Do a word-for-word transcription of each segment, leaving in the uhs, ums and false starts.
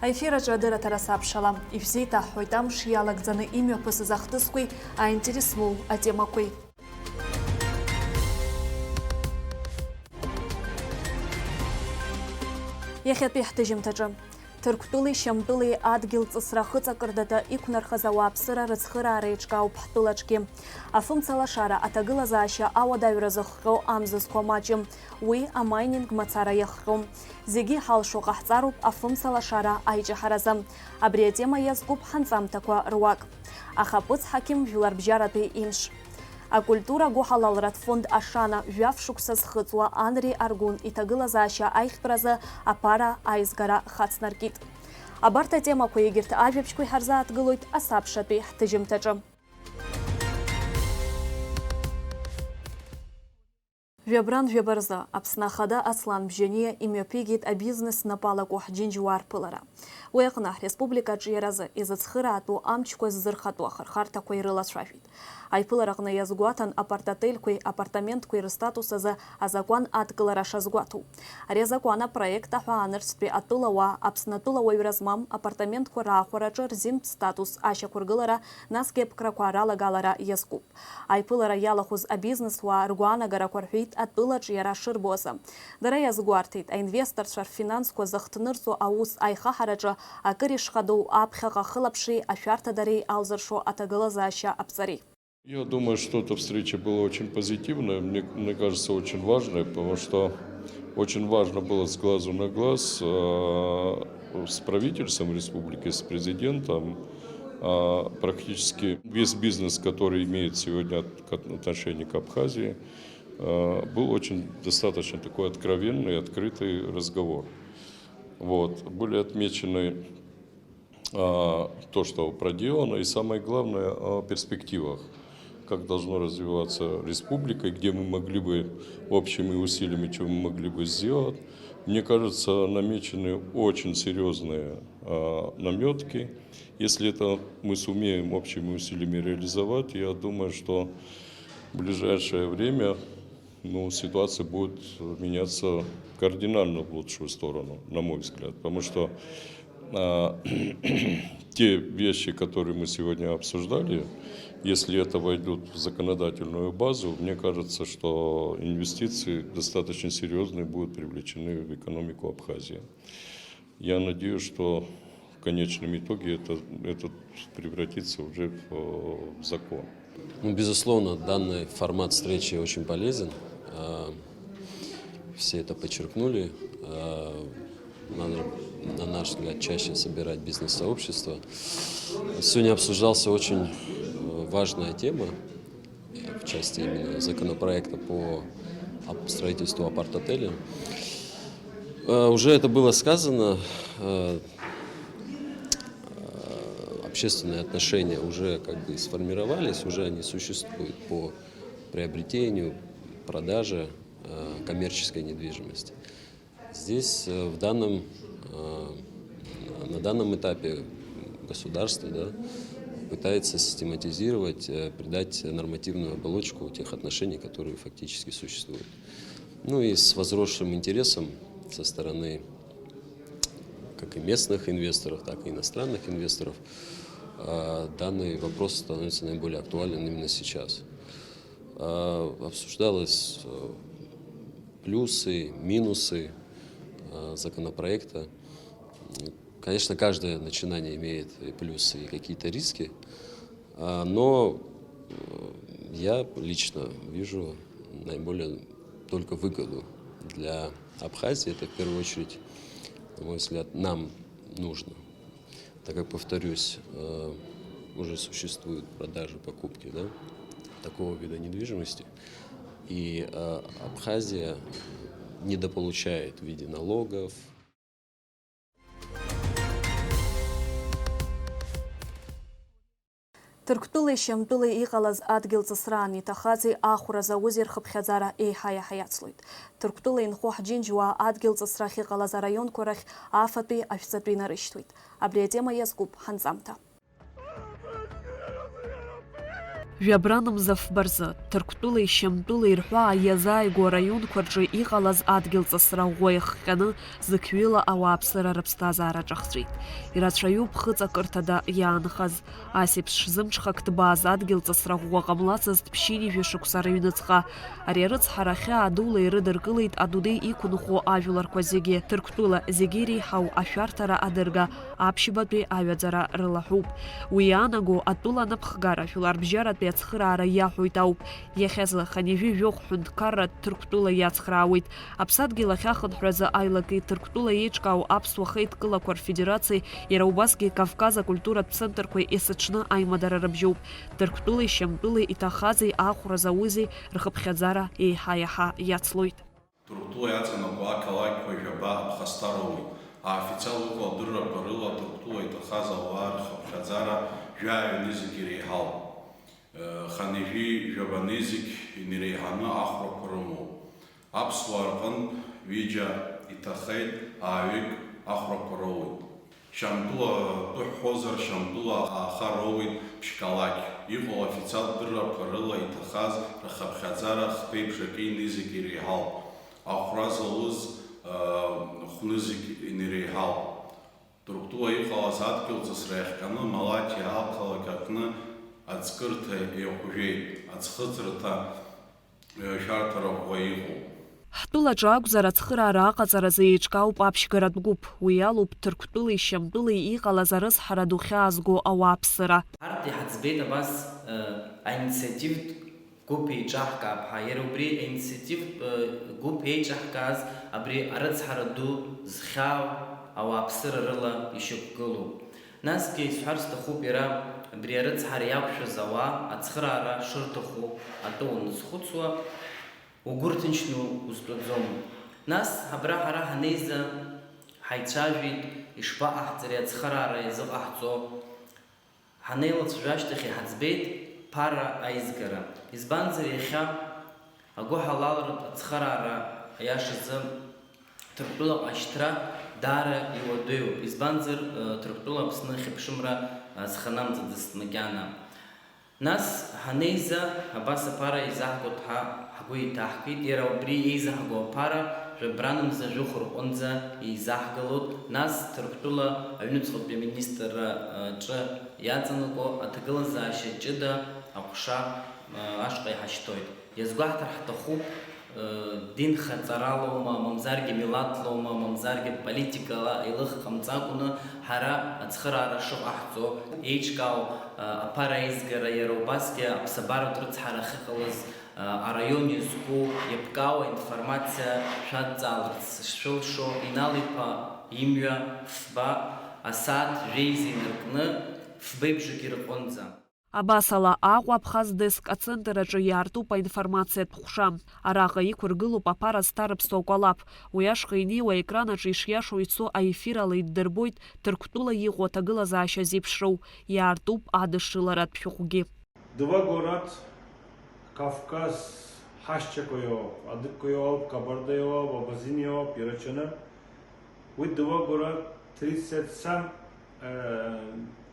Аефир аҿы адырраҭара сабшала, ишәзеиҭаҳҳәоит амш иалагӡаны имҩаԥысыз ахҭысқәеи аинтерес змоу атемақәеи. Иахьатәи ҳҭыжьымҭаҿы. Ҭырқәтәылеи Шьамтәылеи адгьыл ҵысра ахыҵакырдада иқәнархаз ауааԥсыра рыцхыраара еиҿкаауп ҳтәылаҿгьы. Афымца лашара аҭагылазаашьа ауадаҩра зыхҟьо амзызқәа маҷым, уи амайнинг мацара иахҟьом. Зегьы иҳалшо ҟаҳҵароуп афымца лашара аиҷаҳаразы. Абри атема иазкуп ҳанҵамҭақәа руак. Ахаԥыц ҳақьым жәларбжьаратәи имш. Акультура гәыҳалалратә фонд Ашана жәаф шықәса зхыҵуа Анри Аргәын иҭагылазаашьа аиӷьтәразы аԥара аизгара хацнаркит. Абарҭ атемақәа егьырҭ ажәабжьқәа иҳарзааҭгылоит асабшатәи ҳҭыжьымҭаҿы. Жәабран жәаба рзы Аԥсны Ахада Аслан Бжьаниа имҩаԥигеит абизнес напалақәа ҳџьынџьуаа рԥылара. Уи аҟны ҳреспублика аҿиаразы изыцхыраатәу амчқәа ззырхатәу ахырхарҭақәа ирылацәажәеит. Аиԥылараҟны иазгәаҭан апартотельқәеи апартаментқәеи рыстатус азы азакәан адкылара шазгәаҭоу. Ари азакәан апроект аҳәаанырцәтәи атәылауаа Аԥсны атәылауаҩра змам апартаментқәа раахәараҿы рзинтә статус ашьақәыргылара, насгьы аԥкрақәа ралагалара иазкуп. Аиԥылара иалахәыз абизнесуаа ргәаанагарақәа рҳәеит атәылаҿ иара шырбо азы. Дара иазгәарҭеит, аинвесторцәа рфинансқәа зыхҭнырҵо аус аихаҳараҿы акыр ишхадоу аԥхьаҟа ахылаԥшреи ашәарҭадареи алзыршо аҭагылазаашьа аԥҵареи. Я думаю, что эта встреча была очень позитивная, мне, мне кажется, очень важная, потому что очень важно было с глазу на глаз, э, с правительством республики, с президентом. А, практически весь бизнес, который имеет сегодня от-, к-, отношение к Абхазии, э, был очень достаточно такой откровенный, открытый разговор. Вот. Были отмечены, а, то, что проделано, и самое главное, о перспективах, как должно развиваться республика, и где мы могли бы общими усилиями, что мы могли бы сделать. Мне кажется, намечены очень серьезные, а, наметки. Если это мы сумеем общими усилиями реализовать, я думаю, что в ближайшее время, ну, ситуация будет меняться кардинально в лучшую сторону, на мой взгляд. Потому что, а, те вещи, которые мы сегодня обсуждали, если это войдет в законодательную базу, мне кажется, что инвестиции достаточно серьезные будут привлечены в экономику Абхазии. Я надеюсь, что в конечном итоге это, это превратится уже в, э, в закон. Ну, безусловно, данный формат встречи очень полезен. Э, все это подчеркнули. Э, надо, на наш взгляд, чаще собирать бизнес-сообщество. Сегодня обсуждался очень, э, важная тема, э, в части именно законопроекта по ап-, строительству апарт-отеля. Э, уже это было сказано, э, э, общественные отношения уже как бы сформировались, уже они существуют по приобретению, продаже, э, коммерческой недвижимости. Здесь, э, в данном, э, на данном этапе государство, да, пытается систематизировать, э, придать нормативную оболочку тех отношений, которые фактически существуют. Ну и с возросшим интересом со стороны как и местных инвесторов, так и иностранных инвесторов, э, данный вопрос становится наиболее актуальным именно сейчас. Э, обсуждалось, э, плюсы, минусы, э, законопроекта. Конечно, каждое начинание имеет и плюсы, и какие-то риски, а, но, э, я лично вижу наиболее только выгоду для Абхазии. Это в первую очеред, на мой взгляд, нам нужно, так как, повторюсь, э, уже существуют продажи, покупки, да, такого вида недвижимости. И, э, Абхазия недополучает в виде налогов. Ҭырқәтәылеи Шьамтәылеи иҟалаз адгьыл ҵысраан иҭахази ахәра заузи рхыԥхьаӡара еиҳа-еиҳа иацлоит. Ҭырқәтәыла инхо ҳџьынџьуаа адгьыл ҵысра ахьыҟалаз араионқәа рахь афатәи ашәҵатәи нарышьҭуеит. Абри атема иазкуп ҳанҵамҭа. Жәабранмза фба рзы, Ҭырқәтәылеи Шьамтәылеи рҳәаа иазааигәоу араионқәа рҿы иҟалаз адгьылҵысра ӷәӷәа иахҟьаны, зықьҩыла ауааԥсыра рыԥсҭазаара ҿахҵәеит. Ирацәаҩуп хыҵакырҭада иаанхаз. Ас еиԥш зымҽхак ҭбааз адгьылҵысра ӷәӷәа ҟамлацызт ԥшьынҩажәа шықәса рыҩныҵҟа. Ари арыцҳара хьаа дула ирыдыркылеит адунеи иқәынхо ажәларқәа зегьы, Ҭырқәтәыла зегьы иреиҳау ашәарҭара адырга, аԥшьбатәи аҩаӡара рылаҳәуп. Уи иаанаго атәыла анаԥхгара жәларбжьаратәи ацхыраара иаҳәоит ауп. Иахьазы хынҩажәи жәохә ҳәынҭқарратә Ҭырқәтәыла иацхраауеит. Аԥсадгьыл ахь ахынҳәразы аилак Ҭырқәтәыла еиҿкаау аԥсуа хеидкылақәа рфедерациеи, иара убасгьы Кавказ акультуратә центрқәеи есыҽны аимадара рыбжьоуп. Ҭырқәтәылеи Шьамтәылеи иҭахази ахәра заузи рхыԥхьаӡара еиҳа-еиҳа иацлоит. Ҭырқәтәыла иаҵанакуа ақалақьқәа жәаба аԥхасҭа роуеит. Аофициалтә иҟоу адыррақәа рыла, Ҭырқәтәыла иҭахаз ауаа рхыԥхьаӡара жәаҩа нызқь иреиҳауп. Хынҩажәи жәаба нызқь инареиҳаны ахәрақәа рымоуп. Аԥсуаа рҟынтә ҩыџьа иҭахеит, ааҩык ахәрақәа роуеит. Шьамтәыла атәы ҳҳәозар, Шьамтәыла ааха роуеит ԥшь-қалақь. Иҟоу аофициалтә дыррақәа рыла иҭахаз рхыԥхьаӡара хԥеиԥш акы нызқь иреиҳауп. Ахәра зауз, ыы, хә-нызқь инареиҳауп. Ҭырқәтәыла иҟалаз адгьылҵысра иахҟьаны Малаҭиа ақалақь аҟны аӡкырҭа еиҟәжәеит, аӡхыҵырҭа, ыы, шәарҭара ӷәӷәа иҟоуп. Ҳтәылаҿы акәзар, ацхыраара аҟаҵаразы еиҿкаауп аԥшьгаратә гәыԥ. Уи алоуп Ҭырқәтәылеи Шьамтәылеи иҟалаз арыцҳара ду хьаазго ауааԥсыра. Ҳарҭ иҳаӡбеит абас, ыы, аинициативтә гәыԥ еиҿаҳкаап ҳәа. Иара убри аинициативтә, ыы, гәыԥ еиҿаҳкааз абри арыцҳара ду зхьаау ауааԥсыра рыла ишьақәгылоуп. Насгьы исҳәар сҭахуп, иара абри арыцҳара иақәшәаз ауаа ацхыраара шырҭаху атәы уаназхәыцуа, угәы рҭынчны узтәаӡом. Нас абра ҳара ҳанеиза ҳаицәажәеит, ишԥаҟаҳҵари ацхыраара иазыҟаҳҵо? Ҳанеилацәажәа ашьҭахь иҳаӡбеит ԥара аизгара. Избанзар, иахьа агәыҳалалратә ацхыраара аиашазы Ҭырқәтәылаҟа ашьҭра даара иуадаҩуп. Избанзар, э, Ҭырқәтәыла Аԥсны ахьыԥшымра, э, зханамҵыцызт макьана. Нас ҳанеиза, абас аԥара еизаҳгоит ҳәа ҳгәы иҭаҳгеит. Иара убри еизаҳго аԥара жәабранмза жәохә рҟынӡа еизаҳгалоит. Нас Ҭырқәтәыла аҩныҵҟатәи аминистрра, э, ҿы иаҵанакуа аҭагылазаашьа ҷыда аҟәша, э, ашҟа иҳашьҭоит. Иазгәаҳҭар ҳҭахуп, э, динхаҵаралоума, мамзаргьы милаҭлоума, мамзаргьы политикала еилых ҟамҵакәаны ҳара ацхыраара шыҟаҳҵо еиҿкаау, э, аԥара аизгара, иара убасгьы аԥсабаратә рыцҳара ахьыҟалаз, э, араион иазку иаԥкаауа информациа шәадҵааларц сышшәылшо, Инал-иԥа имҩа фба асааҭ жәеиза инаркны фбеи бжаки рҟынӡа. Абасала, Аҟәа Абхаз Деск ацентр аҿы иаартуп аинформациатә ҟәша. Араҟа иқәыргылоуп аԥара зҭарыԥсо акәалаԥ. Уи ашҟа инеиуа аекран аҿы ишиашоу ицо аефир ала иддырбоит Ҭырқәтәыла иҟоу аҭагылазаашьа зеиԥшроу. Иаартуп адышшыларатә шәҟәгьы. Два город Кавказ ҳашьцәақәа иоуп, адыгқәа иоуп, кабарда иоуп, абазин иоуп, ирацәаны. Уи два город тридцать семь, э,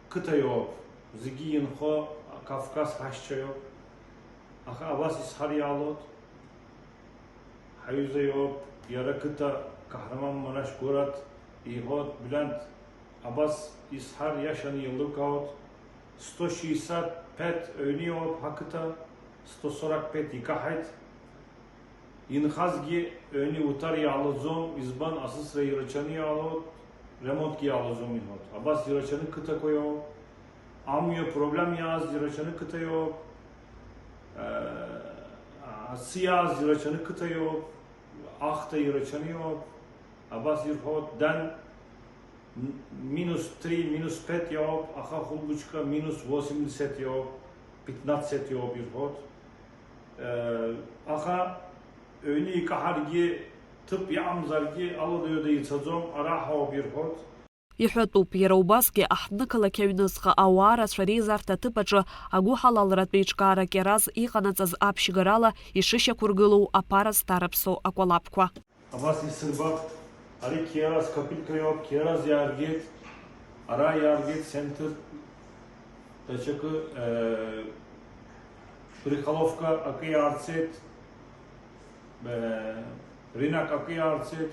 қыҭа иоуп, зегьы инхо Кавказ ҳашьцәа иоуп. Аха абас исҳәар иалоит, ҳаҩыза иоуп, иара қыҭа Каҳраман Мараш город иҳәоит, Бülent, абас исҳәар иашаны еилыркаауеит, сто шестьдесят пять ҩны иоуп ҳақыҭа, сто сорок пять икаҳаит. Инхазгьы ҩны иуҭар иаалаӡом, избан, асасра ирацәаны иаалоит, ремонтгьы иаалаӡом иҳәоит. Абас ирацәаны қыҭақәа иоуп. Амҩа проблем иааз ирацәаны қыҭа иоуп. Э, асы иааз ирацәаны қыҭа иоуп. Ахҭа ирацәаны иоуп. Абас ирҳәоит, дан, м-, минус три, минус пять иоуп, аха хәылбыҽха минус восемьдесят иоуп, пятнадцать иоуп ирҳәоит. Э, аха ҩны икаҳаргьы, ҭыԥ иамзаргьы, алада-ҩада ицаӡом, ара ҳауп ирҳәоит. Иҳәатәуп, иара убасгьы аҳҭнықалақь аҩныҵҟа ауаа рацәа реизарҭа аҭыԥ аҿы агәыҳалалратә еиҿкаара кьараз иҟанаҵаз аԥшьгарала ишышьақәыргылоу аԥара зҭарыԥсо акәалаԥқәа. Абас исырбап, ари қьиарас капелька иоуп, қьиарас иааргеит, ара иааргеит сенҭыр, даҽакы, э, Брюхоловка акы иаарцеит, э, Ринак акы иаарцеит,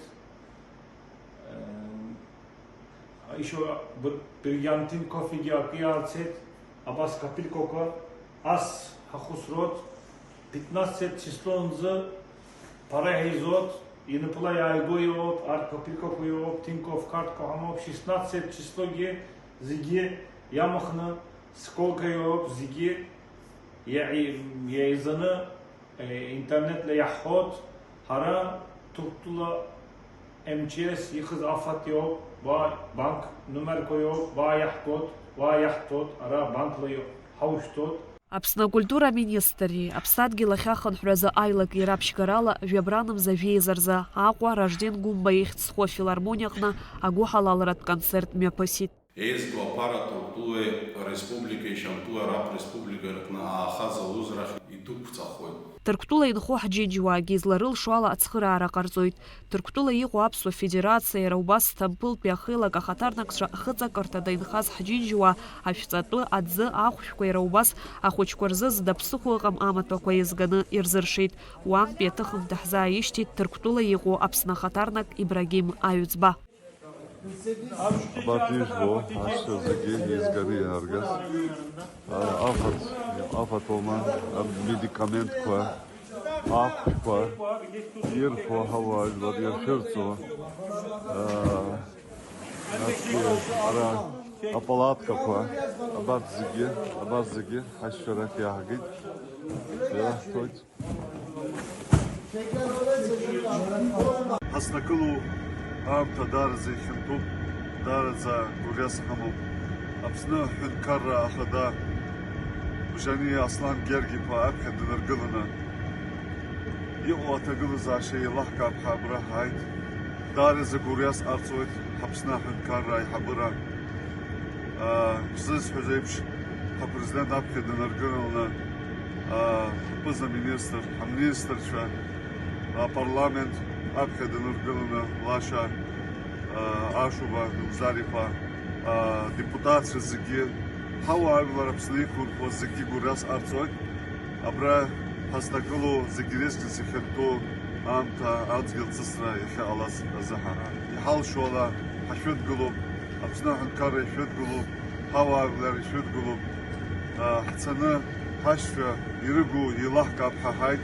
э, ишо б-, бриллиантин кофегьы акы иаарцеит, абас капелькақәа ас ҳахәыцроит, пятнадцать числонӡа ԥара иҳаизоит, инапыла иааигәоу иоуп, арҭ капелькақәа иоуп, Тинькофф картқәа ҳамоуп, шестнадцать числогьы зегьы иамхны, сколка иоуп, зегьы иаи-, иаизаны, э, интернетла иаҳҳәоит, ҳара Ҭырқәтәыла М Ч С ихыз афатә иоуп, уа банк нумерқәа иоуп, уа иаҳгоит, уа иаҳҭоит, ара банкла иоуп, ҳаушәҭоит. Аԥсны акультура аминистрреи Аԥсадгьыл ахьахынҳәразы аилак иара ԥшьгарала жәабранымза жәеиза рзы Аҟәа Ражден Гәымба ихьӡ зху афилармониаҟны агәыҳалалратә концерт мҩаԥысит. Еизгоу аԥара Ҭырқәтәылеи республикеи Шьамтәыла Араб Республикеи рҟны аахаз аусурахь идәықәҵахоит. Ҭырқәтәыла инхо ҳџьынџьуаагьы изларылшо ала ацхыраара ҟарҵоит. Ҭырқәтәыла иҟоу Аԥсуа Федерациа, иара убас Сҭампылтәи ахеилак ахаҭарнакцәа хыҵакырҭада инхаз ҳџьынџьуаа ашәҵатәы, аӡы, ахәшәқәа, иара убас ахәыҷқәа рзы зда ԥсыхәа ыҟам амаҭәақәа еизганы ирзыршеит. Уантәи аҭыхымҭа ҳзааишьҭит Ҭырқәтәыла иҟоу Аԥсны ахаҭарнак Ибрагим Аҩӡба. Абарҭ ижәбо ашьцәа зегьы еизганы иааргаз, а, афатә, афатә аума, амедикаментқәа, ахәшәқәа ирфо ҳауаажәлар иршәырҵо, а, насгьы ара апалаткақәа, абарҭ зегьы, абарҭ зегьы ҳашьцәа рахь иаҳгеит, ираҳҭоит. Ҳазҭагылоу аамҭа даараӡа ихьанҭоуп, даараӡа гәырӷьаҵәҟьа ҳамоуп. Аԥсны аҳәынҭқарра ахада Бжьани Аслан Гьаргь-иԥа аԥхьа днаргыланы иҟоу аҭагылазаашьа еилаҳкаап ҳәа абра ҳааит. Даараӡа гәырӷьаҵәҟьа ҟарҵоит Ҳаԥсны аҳәынҭқарра аиҳабыра. Шәзысҳәаз еиԥш, ҳапрезидент аԥхьа данаргыланы, ҳԥыза-министр, ҳаминистрцәа, апарламент аԥхьа данаргыланы лаша Ашуба Нугзар-иԥа, адепутатцәа зегьы, ҳауаажәлар Аԥсны иқәынхо зегьы гәырӷьаҵәҟьа ҟарҵоит. Абра ҳазҭагылоу зегьы реизгьы зхьыртәу аамҭа адгьыл ҵысра иахьыҟалаз азыҳәан. Иҳалшо ала ҳашәыдгылоуп, Аԥсны аҳәынҭқарра ишәыдгылоуп, ҳауаажәлар ишәыдгылоуп. Ҳцаны ҳашьцәа ирыгу еилаҳкаап ҳәа ҳааит.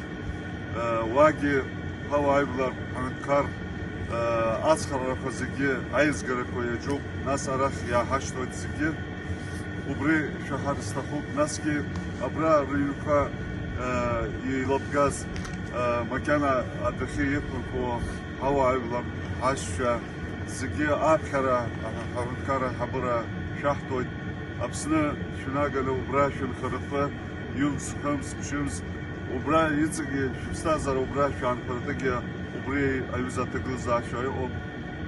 Уагьы ҳауаажәлар, ҳҳәынҭқар, ацхраарақәа зегьы аизгарақәа иаҿуп, нас арахь иааҳашьҭуеит зегьы. Убри шәаҳар сҭахуп, насгьы абра рыҩнқәа, э, еилабгаз, э, макьана адәахьы иқәынхо ҳауаажәлар, ҳашьцәа зегьы аԥхьара, аҳәынҭқарра аиҳабыра шәаҳҭоит. Аԥсны шәнаганы убра шәынхаратәы, ҩымз, хымз, ԥшьымз, убра иҵегьы шәыԥсҭазаара убра шәаанхаратәыгьы убри аҩыза аҭагылазаашьа иҟоуп.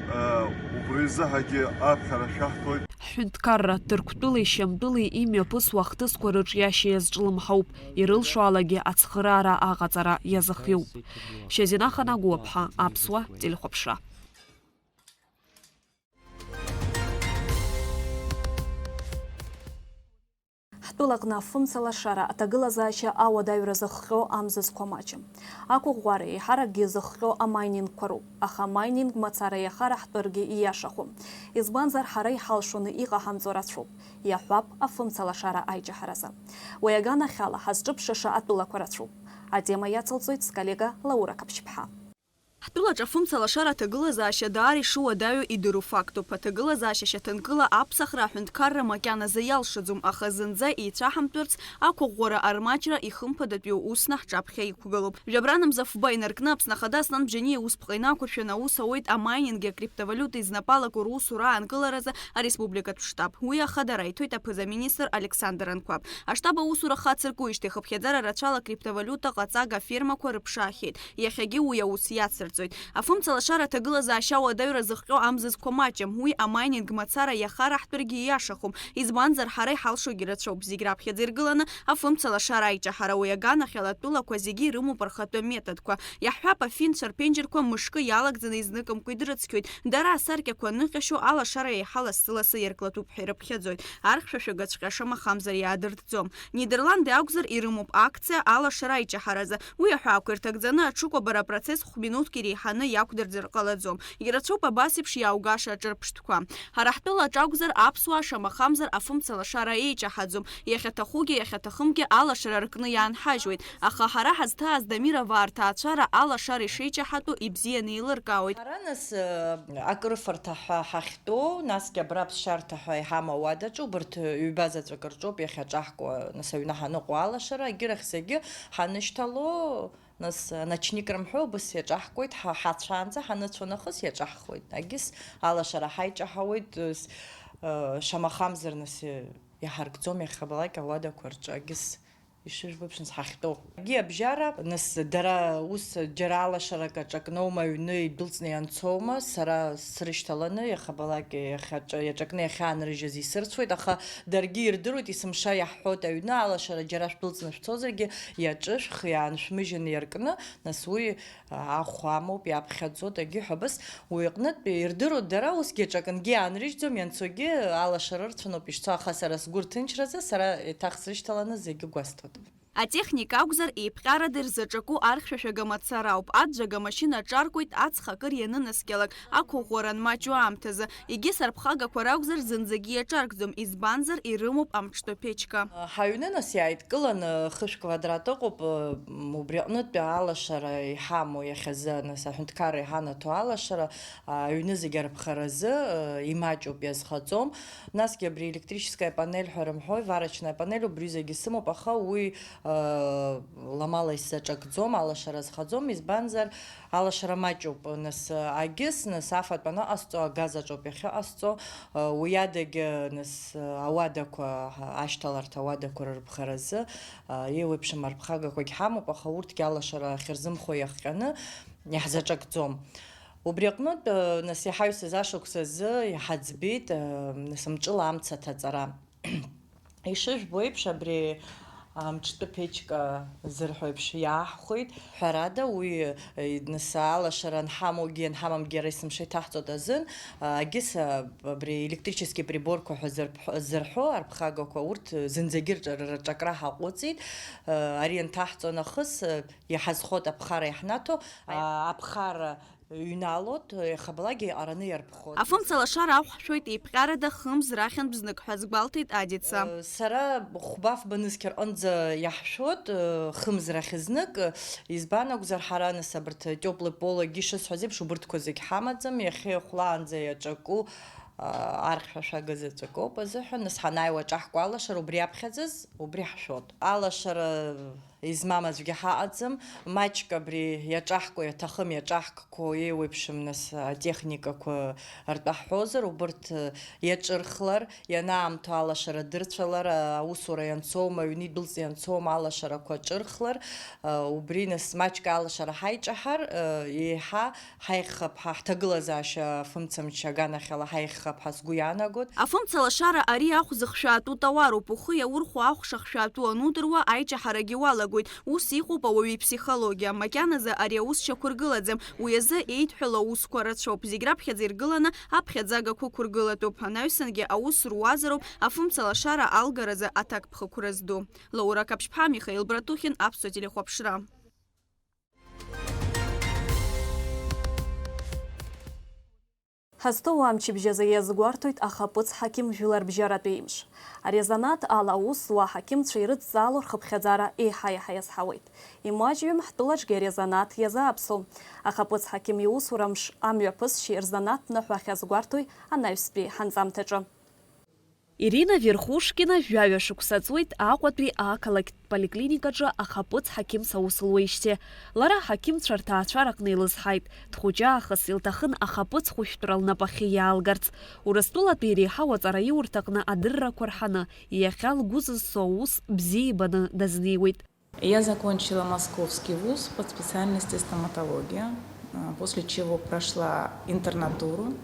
Э, убри азыҳәагьы аԥхьара шәаҳҭоит. Ҳҳәынҭқарра Ҭырқәтәылеи Шьамтәылеи имҩаԥысуа ахҭысқәа рыҿиашьа иазҿлымҳауп, ирылшо алагьы ацхыраара аҟаҵара иазыхиоуп. Шьазина Ханагәыаԥҳа, Аԥсуа телехәаԥшра. Ҳтәылаҟны афымца лашара аҭагылазаашьа ауадаҩра зыхҟьо амзызқәа маҷым. Ақәыӷәӷәара еиҳаракгьы зыхҟьо амайнингқәа роуп, аха амайнинг мацара иахараҳтәыргьы ииашахом. Избанзар, ҳара иҳалшоны иҟаҳамҵо рацәоуп, иаҳҳәап, афымца лашара аиҷаҳаразы. Уи аганахьала ҳазҿыԥшыша атәылақәа рацәоуп. Атема иацылҵоит сколлега Лаура Қаԥшьԥҳа. Ҳтәылаҿ афымца лашара аҭагылазаашьа даара ишыуадаҩу идыру фактуп. Аҭагылазаашьа шьаҭанкыла аԥсахра аҳәынҭқарра макьаназы иалшаӡом, аха зынӡа еицәаҳамтәырц ақәыӷәӷәара армаҷра ихымԥадатәиу усны ҳҿаԥхьа иқәгылоуп. Жәабранамза фба инаркны Аԥсны Ахада Аслан Бжьаниа иусԥҟа инақәыршәаны аус ауеит амайнинги акриптовалиутеи знапалақәоу русура аанкыларазы ареспубликатә штаб. Уи ахадара иҭоит аԥыза-министр Александр Анқәаб. Аштаб аусура хацыркуижьҭеи хыԥхьаӡара рацәала акриптовалиута ҟаҵага афермақәа рыԥшаахьеит. Иахьагьы уи аус иацыр Афымца лашара аҭагылазаашьа ауадаҩра зыхҟьо амзызқәа маҷым, уи амайнинг мацара иахараҳтәыргьы ииашахом, избанзар ҳара иҳалшогьы рацәоуп, зегь раԥхьаӡа иргыланы афымца лашара аиҷаҳара, уи аганахьала атәылақәа зегьы ирымоуп рхатәы методқәа. Иаҳҳәап, афинцәа рԥенџьырқәа мышкы иалагӡаны изныкымкәа идрыцқьоит, дара асаркьақәа аныҟьашьо алашара еиҳа лассы-лассы иарклатәуп ҳәа ирыԥхьаӡоит, архьшәашәагаҵәҟьа шамахамзар иаадыртӡом. Нидерланди акәзар, ирымоуп акциа алашара аиҷаҳаразы. Уи аҳәаақәа ирҭагӡаны аҽыкәабара апроцесс хә-минуҭк иреиҳаны иақәдырӡыр ҟалаӡом. Ирацәоуп абас еиԥш иааугаша аҿырԥштәқәа. Ҳара ҳтәыла аҿакәзар, аԥсуаа шамахамзар афымца лашара еиҷаҳаӡом. Иахьаҭахугьы, иахьаҭахымгьы алашара ркны иаанҳажьуеит. Аха ҳара ҳазҭааз Дамироваа рҭаацәара алашара ишеиҷаҳатәу ибзианы еилыркаауеит. Ҳара нас, э, акрыфарҭа ҳәа ҳахьтәоу, насгьы абра аԥсшьарҭа ҳәа иҳамоу ауадаҿы убарҭ ҩба заҵәык рҿоуп иахьаҿаҳкуа, нас аҩны ҳаныҟоу алашара, агьырахь зегьы ҳанышьҭало, нас, э, ночник рымҳәо убыс иаҿаҳкуеит, ҳа-, ҳацәаанӡа ҳаныцәо нахыс иаҿаҳхуеит. Агьыс алашара ҳаиҷаҳауеит, э, с-, э, шамахамзар, нас, э, иҳаркӡом иахьабалак ауадақәа рҿы, агьыс ишыжәбо еиԥш, нас, ҳахьтәоу. Агьи абжьара, нас, дара ус џьара алашарак аҿакноума, аҩны идәылҵны ианцоума, сара срышьҭаланы, иахьабалак иахьаҿ-, иаҿакны иахьаанрыжьыз исырцәоит, аха даргьы ирдыруеит, есымша иаҳҳәоит, аҩны алашара џьара шәдәылҵны шәцозаргьы, иаҿышәх, иааншәмыжьын иаркны, нас уи ахә амоуп, иаԥхьаӡоит, агьи ҳәа абас, уи аҟнытә ирдыруеит, дара усгьы аҿакынгьы иаанрыжьӡом, ианцогьы алашара рцәаноуп ишцо, аха сара сгәы рҭынчразы, сара еиҭах срышьҭаланы зегьы гәасҭоит. Атехника акәзар, еиԥҟьарада ирзаҿаку архьшәашәага мацара ауп. Аӡәӡәага амашьына аҿаркуеит, аҵх акыр ианынаскьалак, ақәыӷәӷәара анмаҷу аамҭазы. Егьыс арԥхагақәа ракәзар, зынӡагьы иаҿаркӡом, избанзар, ирымоуп амҿтәы ԥечка. Ҳаҩны, нас, иааидкыланы хышә квадрат ыҟоуп, м, убри аҟнытә алашара иҳамоу иахьазы, нас, аҳәынҭқарра иҳанаҭо алашара, а, аҩны зегьы арԥхаразы, э, имаҷуп, иазхаҵом. Насгьы абри электрическая панель ҳәа рымҳәои, варочная панель, убри зегьы сымоуп, аха уи, э, ламала исзаҿакӡом, алашара зхаӡом, избанзар, алашара маҷуп, нас, агьыс, нас, афатә аныҟасҵо, агаз аҿоуп иахьыҟасҵо, уи адагьы, нас, ауадақәа, ашьҭаларҭа ауадақәа рырԥхаразы, еиуеиԥшым арԥхагақәагь ҳамоуп, аха урҭгьы алашара ахьырзымхо иахҟьаны иаҳзаҿакӡом. Убри аҟнытә, нас, иҳаҩсыз ашықәс азы иҳаӡбеит, нас, мҿыла амца аҭаҵара. Ишыжәбо еиԥш, абри амҿтәы ԥечка зырҳәо еиԥш иааҳхәеит. Ҳәарада, уи, э, нас алашара анҳамоугьы анҳамамгьы ара есымша иҭаҳҵоит азын, а, агьыс, а, абри электрический приборқәа ҳәа зырԥ-, зырҳәо арԥхагақәа урҭ зынӡагьы рҿа-, рҿакра ҳаҟәыҵит. Э, ари анҭаҳҵо нахыс, э, иҳазхоит аԥхара иаҳнаҭо, а, аԥхара ҩналоит, иахьабалакгьы араны иарԥхоит. Афымца лашара ахә ҳшәоит еиԥҟьарада хымз рахьынтә знык ҳәа азгәалҭеит Адица. Э, сара хәба-фба нызқь рҟынӡа иаҳшәоит, э, хымз рахь знык, э, избан акәзар, ҳара, нас, абарҭ тёплый полагьы ишысҳәаз еиԥш, убырҭқәа зегь ҳамаӡам, иахьа ихәлаанӡа иаҿаку, а, архьшәашәага заҵәык ауп азыҳәан, нас, ҳанааиуа аҿаҳкуа алашара убри аԥхьаӡаз, убри ҳшәоит. Алашара измам аӡәгьы ҳаҟаӡам. Маҷк абри иаҿаҳкуа, иаҭахым иаҿаҳкқәо, еиуеиԥшым, нас, атехникақәа ртәы ҳҳәозар, убырҭ, э, иаҿырхлар, ианаамҭоу алашара дырцәалар, аусура ианцоума, аҩны идәылҵны ианцоума алашарақәа ҿырхлар, э, убри, нас, маҷк алашара ҳаиҿаҳар, э, еиҳа ҳаиӷьхап ҳәа, ҳҭагылазаашьа афымцамч аганахьала ҳаиӷьхап ҳәа сгәы иаанагоит. Афымца лашара ари ахә зыхшәаатәу тауаруп, ухы иаурхәо ахә шахшәаатәу анудыруа, аиҷаҳарагьы уалагоит. Ус иҟоуп ауаҩы иԥсихологиа. Макьаназы ари аус шьақәыргылаӡам, уи азы еидҳәало аусқәа рацәоуп, зегь раԥхьаӡа иргыланы аԥхьаӡагақәа ықәыргылатәуп, анаҩсангьы аус руазароуп афымца лашара алгаразы аҭакԥхықәра зду. Лаура Каԥшьԥҳа, Михаил Братухин, Аԥсуа телехәаԥшра. Ҳазҭоу амчыбжь азы иазгәарҭоит ахаԥыц ҳақьым жәларбжьаратәи имш. Ари азанааҭ ала аус зуа аҳақьымцәа ирыдҵаало рхыԥхьаӡара еиҳа-еиҳа иазҳауеит. Имаҷҩым ҳтәылаҿгьы ари азанааҭ иазааԥсоу. Ахаԥыц ҳақьым иусура мш амҩаԥысшьеи рзанааҭ ныҳәа ахьазгәарҭои анаҩстәи ҳанҵамҭаҿы. Ирина Верхушкина жәаҩа шықәса ҵуеит Аҟәатәи ақалақьтә поликлиникаҿы ахаԥыц ҳақьымс аус луеижьҭеи. Лара аҳақьымцәа рҭаацәараҟны илызҳаит, дхәыҷы аахыс илҭахын ахаԥыц хәышәтәра лнапахьы иаалгарц. Урыстәылатәи иреиҳау аҵараиурҭаҟны адыррақәа рҳаны, иахьа лгәы зызцо аус бзиа ибаны дазнеиуеит. Я закончила Московский вуз по специальности стоматология. после чего прошла интернатуру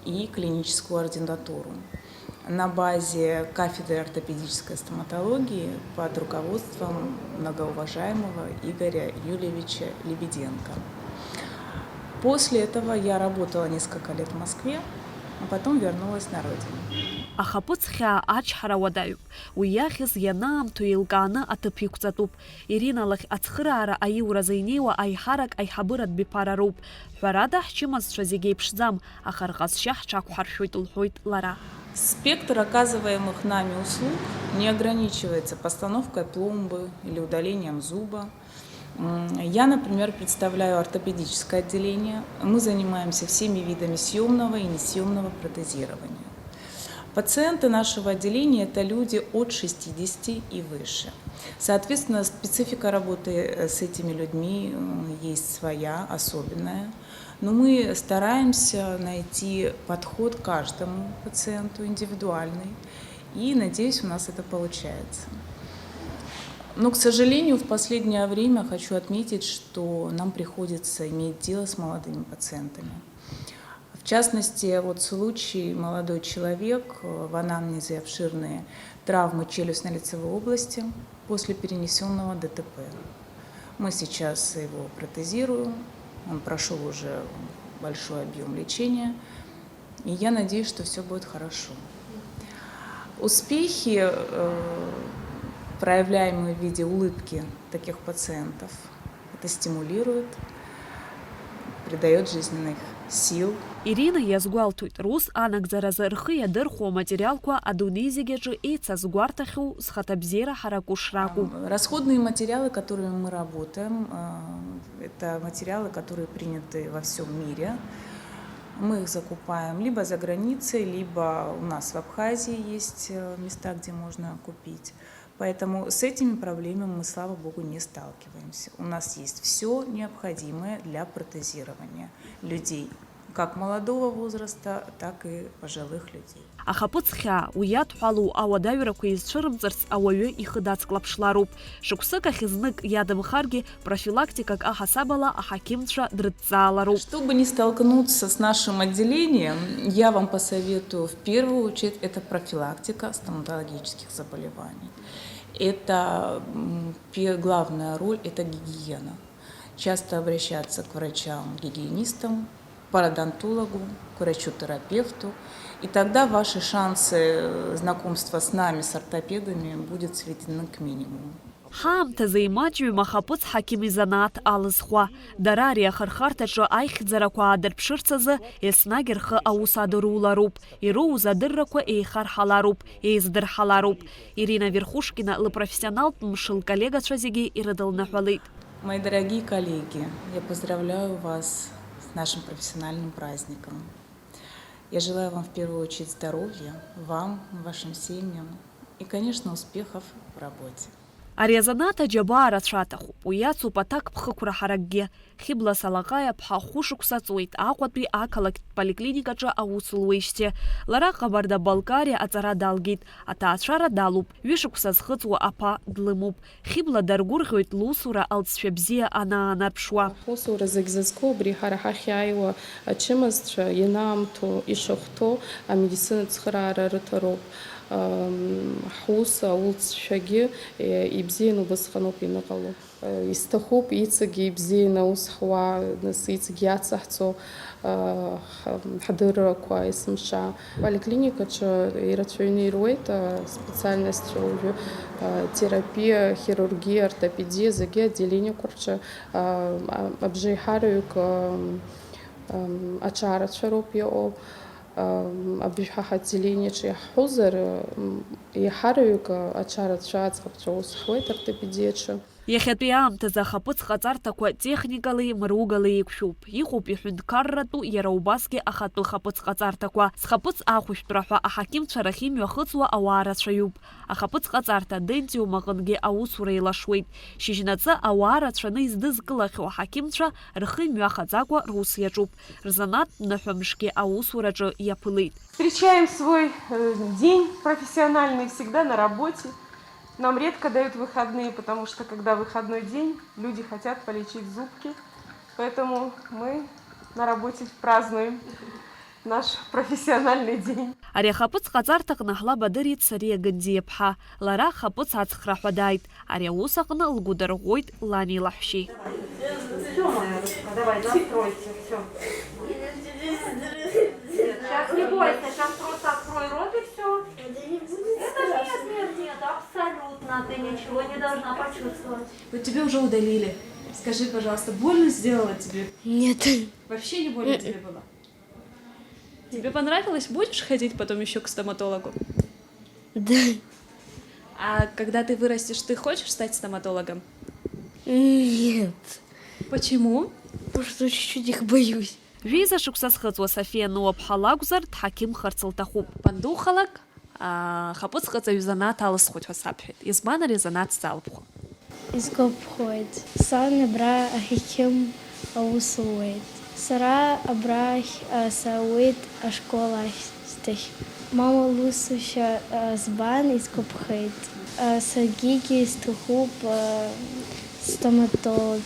и клиническую ординатуру на базе кафедры ортопедической стоматологии под руководством многоуважаемого Игоря Юльевича Лебеденко. После этого я работала несколько лет в Москве, а потом вернулась на родину. Ахаԥыц хьаа ачҳара уадаҩуп. Уи иахьыз ианаамҭоу еилкааны аҭыԥ иқәҵатәуп. Ирина лахь ацхыраара аиуразы инеиуа аиҳарак аиҳабыратә биԥара роуп. Ҳәарада, ҳчымазцәа зегьы еиԥшӡам, аха рҟазшьа ҳҽақәҳаршәоит, лҳәоит лара. Спектр оказываемых нами услуг не ограничивается постановкой пломбы или удалением зуба. М, Я, например, представляю ортопедическое отделение. Мы занимаемся всеми видами съемного и несъемного протезирования. Пациенты нашего отделения — это люди от шестидесяти и выше. Соответственно, специфика работы, э, с этими людьми, м, есть своя, особенная. Но мы стараемся найти подход к каждому пациенту индивидуальный. И, надеюсь, у нас это получается. Но, к сожалению, в последнее время хочу отметить, что нам приходится иметь дело с молодыми пациентами. В частности, вот случай: молодой человек, э, в анамнезе обширные травмы челюстно-лицевой области после перенесённого ДТП. Мы сейчас его протезируем, он прошёл уже большой объём лечения, и я надеюсь, что всё будет хорошо. Успехи, э, проявляемые в виде улыбки таких пациентов, это стимулирует, придаёт жизненных сил. Ирина иазгәалҭоит, рус анагӡаразы рхы иадырхәо аматериалқәа адунеи зегь аҿы еицазгәарҭахьоу зхаҭабзиара ҳараку шракәу. Ам, расходные материалы, которыми мы работаем, э, это материалы, которые приняты во всём мире. Мы их закупаем либо за границей, либо у нас в Абхазии есть, э, места, где можно купить. Поэтому с этими проблемами мы, слава богу, не сталкиваемся. У нас есть всё необходимое для протезирования людей, как молодого возраста, так и пожилых людей. Ахаԥыц хьаа, уи иадҳәалоу ауадаҩрақәа изцәырымҵырц ауаҩы ихы дацклаԥшлароуп. Шықәсык ахь знык иадамхаргьы, профилактикак аҳасабала аҳақьымцәа дрыдҵаалароуп. Чтобы не столкнуться с нашим отделением, я вам посоветую в первую очередь, это профилактика стоматологических заболеваний. Это, м, пе-, главная роль — это гигиена. Часто обращаться к врачам-гигиенистам, пародонтологу, к врачу-терапевту, и тогда ваши шансы, э, знакомства с нами, с ортопедами, будет сведены к минимуму. Ҳаамҭазы имаҷҩым ахаԥыц ҳақьым изанааҭ алызхуа. Дара ари ахырхарҭаҿы аихьӡарақәа аадырԥшырц азы еснагь рхы аус адырулароуп, ироуз адыррақәа еихарҳалароуп, еиздырҳалароуп. Ирина Верхушкина лыпрофессионалтә мшы лколлегацәа зегьы ирыдылныҳәалеит. Мои дорогие коллеги, я поздравляю вас с нашим профессиональным праздником. Я желаю вам в первую очередь здоровья, вам, вашим семьям и, конечно, успехов в работе. Ари азанааҭ аџьабаа рацәа аҭахуп, уи иацуп аҭакԥхықәра ҳаракгьы. Хьыбла Салаҟаиаԥҳа хәышықәса ҵуеит Аҟәатәи ақалақьтә поликлиникаҿы аус луеижьҭеи. Лара Ҟабарда-Балкариа аҵара далгеит, аҭаацәара далоуп, ҩышықәса зхыҵуа аԥа длымоуп. Хьыбла даргәырӷьоит лусура алҵшәа бзиа анаанарԥшуа. Ҳусура зегь зызку убри ҳара ҳахь иааиуа ачымазцәа ианаамҭоу ишахәҭоу амедицинатә цхыраара рыҭароуп. Ам, ҳус аулҵшәагьы, е, ибзианы убысҟаноуп ианыҟало. Е, исҭахуп иҵегьы ибзианы аус ҳуа, нас иҵегьы иацаҳҵо, а, ҳ-, ҳдыррақәа есымша. Аполиклиникаҿы ирацәаҩны ируеит аспециальностцәа уажәы, а, терапиа, хирургиа, ортопедиа, зегьы отделениақәа рҿы, а, а, абжеиҳараҩык, а, ам, аҿарацәа роуп иҟоу. Ам, абжеиҳа ҳотделениаҿы иаҳҳәозар, м, еиҳараҩык аҿарацәа, аӡӷабцәа аус ҳуеит ортопедиаҿы. Иахьатәи аамҭазы ахаԥыц ҟаҵарҭақәа техникалеи мыругалеи еиқәшәоуп. Иҟоуп иҳәынҭқарратәу, иара убасгьы ахатәы хаԥыц ҟаҵарҭақәа. Зхаԥыц ахәышәтәра ҳәа аҳақьымцәа рахь имҩахыҵуа ауаа рацәаҩуп. Ахаԥыц ҟаҵарҭа Дентиум аҟынгьы аусура еилашуеит. Шьыжьнаҵы ауаа рацәаны издызкылахьоу аҳақьымцәа рхы имҩахаӡакәа рус иаҿуп. Рзанааҭтә ныҳәа мшгьы аусураҿы иаԥылеит. Встречаем свой, э, день профессиональный всегда на работе. Нам редко дают выходные, потому что, когда выходной день, люди хотят полечить зубки. Поэтому мы на работе празднуем наш профессиональный день. Ари ахаԥыц ҟаҵарҭаҟны ҳлаб адырит Сариа Гандиаԥҳа. Лара ахаԥыц аҵхра ҳәа дааит. Ари аус аҟны лгәы дырӷәӷәоит лани лаҳәшьеи. Всё, моя ручка, давай, настройся, всё. Нет, щас не бойся, щас просто открой рот и всё. Это нет, нет, нет, абсолютно, ты ничего не должна почувствовать. Вот тебе уже удалили. Скажи, пожалуйста, больно сделала тебе? Нет. Вообще не больно тебе было? Тебе понравилось? Будешь ходить потом ещё к стоматологу? Да. А когда ты вырастешь, ты хочешь стать стоматологом? Нет. Почему? Потому что чуть-чуть их боюсь. Жәеиза шықәса зхыҵуа Софиа Нуаԥҳа лакәзар, дҳақьымхарц лҭахуп. Бандухалак, ахаԥыц ҟаҵаҩ занааҭ алысхуеит ҳәа сабҳәеит. Избан ари азанааҭ сзалыԥхо? Исгәаԥхоит. Сан абра аҳақьым аус луеит. Сара абрахь, а, саауеит ашкол ашьҭахь. Мама лусушьа, а, збан исгәаԥхеит. А, саргьы исҭахуп, а, стоматолог.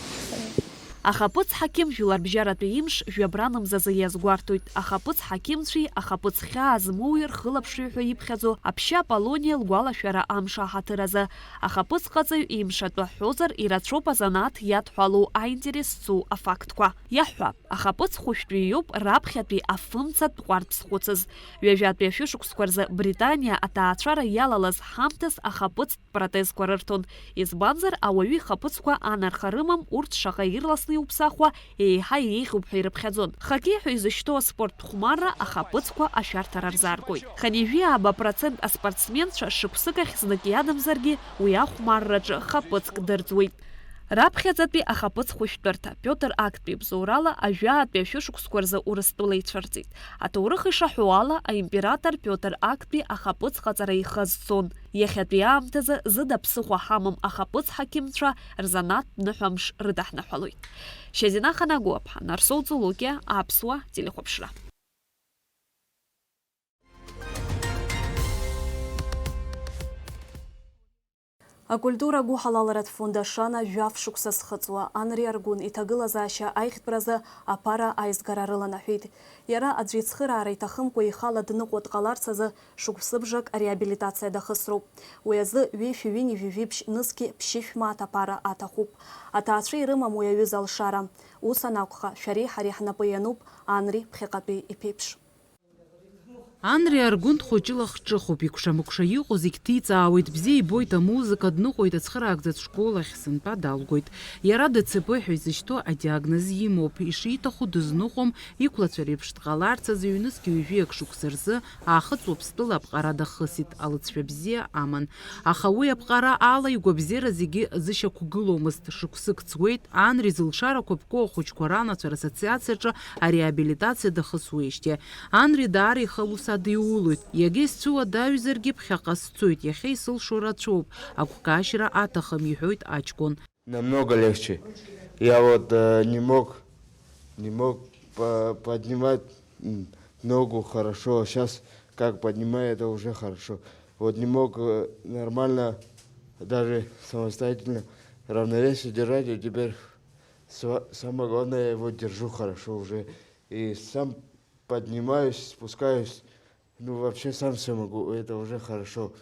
Ахаԥыц ҳақьым жәларбжьаратәи имш жәабранамзазы иазгәарҭоит. Ахаԥыц ҳақьымцәеи ахаԥыц хьаа змоуи рхылаԥшҩы ҳәа иԥхьаӡо Аԥшьа Аполлониа лгәалашәара амш аҳаҭыр азы. Ахаԥыц ҟаҵаҩ имшатәы ҳҳәозар, ирацәоуп азанааҭ иадҳәалоу аинтерес зцу афактқәа. Иаҳҳәап, ахаԥыц хәышәтәҩы иоуп раԥхьатәи афымцатә ҟәардә зхәыцыз. Ҩажәатәи ашәышықәсқәа рзы Британиа аҭаацәара иалалаз ҳамҭас ахаԥыцтә протезқәа рырҭон. Избанзар, ауаҩы ихаԥыцқәа анарха рымам, урҭ шаҟа ирласны иуԥсахуа, еиҳа еиӷьуп ҳәа ирыԥхьаӡон. Хоккеи ҳәа изышьҭоу аспорттә хәмарра ахаԥыцқәа ашәарҭара рзааргоит. Хынҩажәи ааба процент аспортсменцәа шықәсык ахь знык иадамзаргьы уи ахәмарраҿы хаԥыцк дырӡуеит. Раԥхьаӡатәи ахаԥыц хәышәтәырҭа, Пиотр Актәи абзоурала, ажәаатәи ашәышықәсқәа рзы Урыстәыла ицәырҵит. Аҭоурых ишаҳәо ала, аимператор Пиотр Актәи ахаԥыц ҟаҵара ихы азцон. Иахьатәи аамҭазы зыда ԥсыхәа ҳамам ахаԥыц ҳақьымцәа рзанааҭтә ныҳәамш рыдаҳныҳәалоит. Шьазина Ханагәаԥҳа, Нарсоу Ҵулукиа, Аԥсуа телехәаԥшра. Акультура гәыҳалалратә фонд Ашана жәаф шықәса зхыҵуа Анри Аргәын иҭагылазаашьа аиӷьтәразы аԥара аизгара рыланаҳәеит. Иара аӡә ицхыраара иҭахымкәа ихала дныҟәо дҟаларц азы шықәсыбжак ареабилитациа дахысроуп. Уи азы ҩышәи ҩынҩажәи жәибжь нызқьи ԥшьышә мааҭ аԥара аҭахуп. Аҭаацәа ирымам уи аҩыза алшара. Ус анакәха, шәареи ҳареи ҳнапы иануп Анри ԥхьаҟатәи иԥеиԥш. Анри Аргәын дхәыҷыла хҿыхуп, икәша-мыкәша иҟоу зегь ҭиҵаауеит, бзиа ибоит амузыка, дныҟәоит ацхыраагӡатә школ ахь, сынтәа далгоит. Иара Д Ц П ҳәа изышьҭоу адиагноз имоуп, ишиҭаху дызныҟәом, иқәлацәа реиԥш дҟаларц азы ҩнызқь ҩажәиак шықәса рзы Аахыҵ Уаԥстәыла аԥҟара дахысит, алыҵшәа бзиа аман. Аха уи аԥҟара ала игәабзиара зегьы зышьақәгыломызт. Шықәсык ҵуеит, Анри зылшарақәа ԥку ахәыҷқәа ранацәа рассоциациаҿы ареабилитациа дахысуеижьҭеи. Анри даара ихы аус адиулоит. Иагьа исцәыуадаҩзаргьы ԥхьаҟа сцоит, иахьа исылшо рацәоуп, агәкаашьара аҭахым, иҳәоит аҷкәын. Намного легче. Я вот, э, не мог, не мог по-, поднимать, м, ногу хорошо, а щас как поднимаю, это уже хорошо. Вот не мог, э, нормально даже самостоятельно равновесие держать, и теперь сва-, самое главное, я его держу хорошо уже. И сам поднимаюсь, спускаюсь. Ну, вообще сам всё могу, это уже хорошо.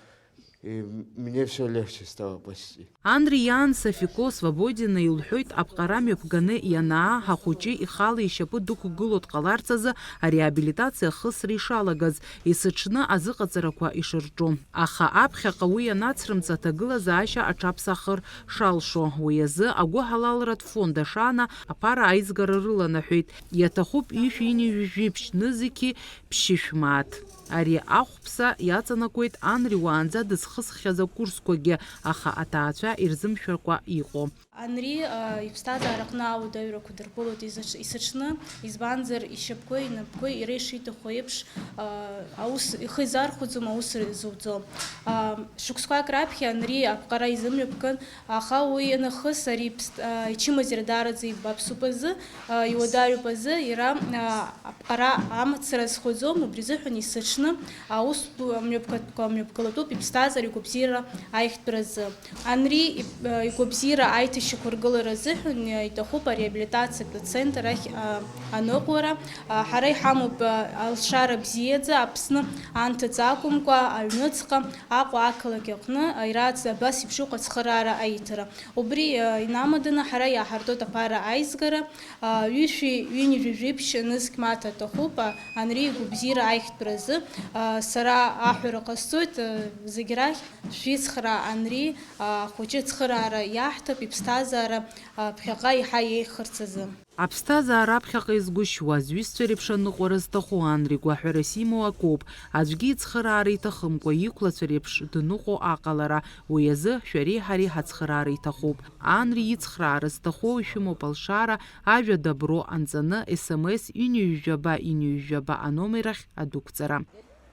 И м-, мне всё легче стало почти. Анри иан Сафико Свободина илҳәоит, аԥҟара мҩаԥганы ианаа, ҳахәыҷы ихала ишьапы дықәгыло дҟаларц азы ареабилитациа ахысра ишалагаз, есыҽны азыҟаҵарақәа ишырҿу. Аха аԥхьаҟа уи ианацрымҵ, аҭагылазаашьа аҽаԥсахыр шалшо. Уи азы агәыҳалалратә фонд Ашана аԥара аизгара рыланаҳәеит. Иаҭахуп ҩышәи ҩынҩажәи жәибжь нызқьи ԥшьышә мааҭ. Ари ахәԥса иаҵанакуеит Анри уаанӡа дызхысхьаз акурсқәагьы, аха аҭаацәа ирзымшәакәа иҟоу. Анри, а, иԥсҭазаараҟны ауадаҩрақәа дырԥылоит изаҽ-, есыҽны, избанзар, ишьапқәеи инапқәеи иара ишиҭаху еиԥш, а, аус ихы изархәаӡом, аус зуӡом. А, шықәсқәак раԥхьа Анри аԥҟара изымҩаԥган, аха уи ианахыс ари иԥс-, а, ичымазара даараӡа ибаԥсуп азы, а, иуадаҩуп азы, иара, а, аԥҟара амацара азхәаӡом, убри азыҳәан есыҽны аус ду амҩаԥгатәқәа мҩаԥгалатәуп иԥсҭазаара игәабзиара аиӷьтәразы. Анри иб-, а, игәабзиара аиҭашьра Шьақәыргылара азыҳәан иҭахуп ареабилитациатә центр ахь, а, аныҟәара. А, ҳара иҳамоуп, а, алшара бзиаӡа Аԥсны анҭыҵ акәымкәа, аҩныҵҟа, Аҟәа ақалақь аҟны, а, ирааӡ-, абас еиԥш иҟоу ацхыраара аиҭара. Убри, а, инамаданы ҳара иааҳартуеит аԥара аизгара, а, ҩышәи ҩынҩажәи жәиԥшь нызқь маҭа аҭахуп, а, Анри игәабзиара аихтәразы, а, сара аҳәара ҟасҵоит, а, зегь рахь, шәицхраа Анри, а, ахәыҷы ацхыраара иаҳҭап, иԥсҭазаара, а, ԥхьаҟа еиҳа еиӷьхарц азы. Аԥсҭазаара аԥхьаҟа изгәышьуа, зҩызцәа реиԥш аныҟәара зҭаху Анри гәаҳәарас имоу акоуп, аӡәгьы ицхыраара иҭахымкәа, иқәлацәа реиԥш дныҟәо аҟалара, уи азы шәареи ҳареи ҳацхыраара иҭахуп. Анри ицхраара зҭаху ишәымоуп алшара, ажәа добро анҵаны, S M S ҩынҩажәаба, ҩынҩажәаба аномер ахь адәықәҵара.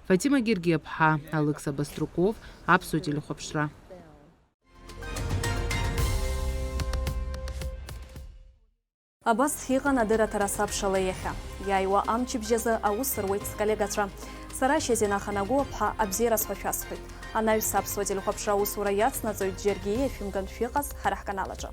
Фатима Гергиаԥҳа, Алықьса Баструков, Аԥсуа телехәаԥшра. Абас иҟан адырраҭара Сабшала иахьа. Иааиуа амчыбжь азы аус руеит сколлегацәа. Сара Шьазина Ханагәыаԥҳа абзиараз ҳәа шәасҳәоит. Анаҩс Аԥсуа телехәаԥшра аусура иацнаҵоит, џьаргьы иашәымган шәыҟаз ҳара ҳканал аҿы.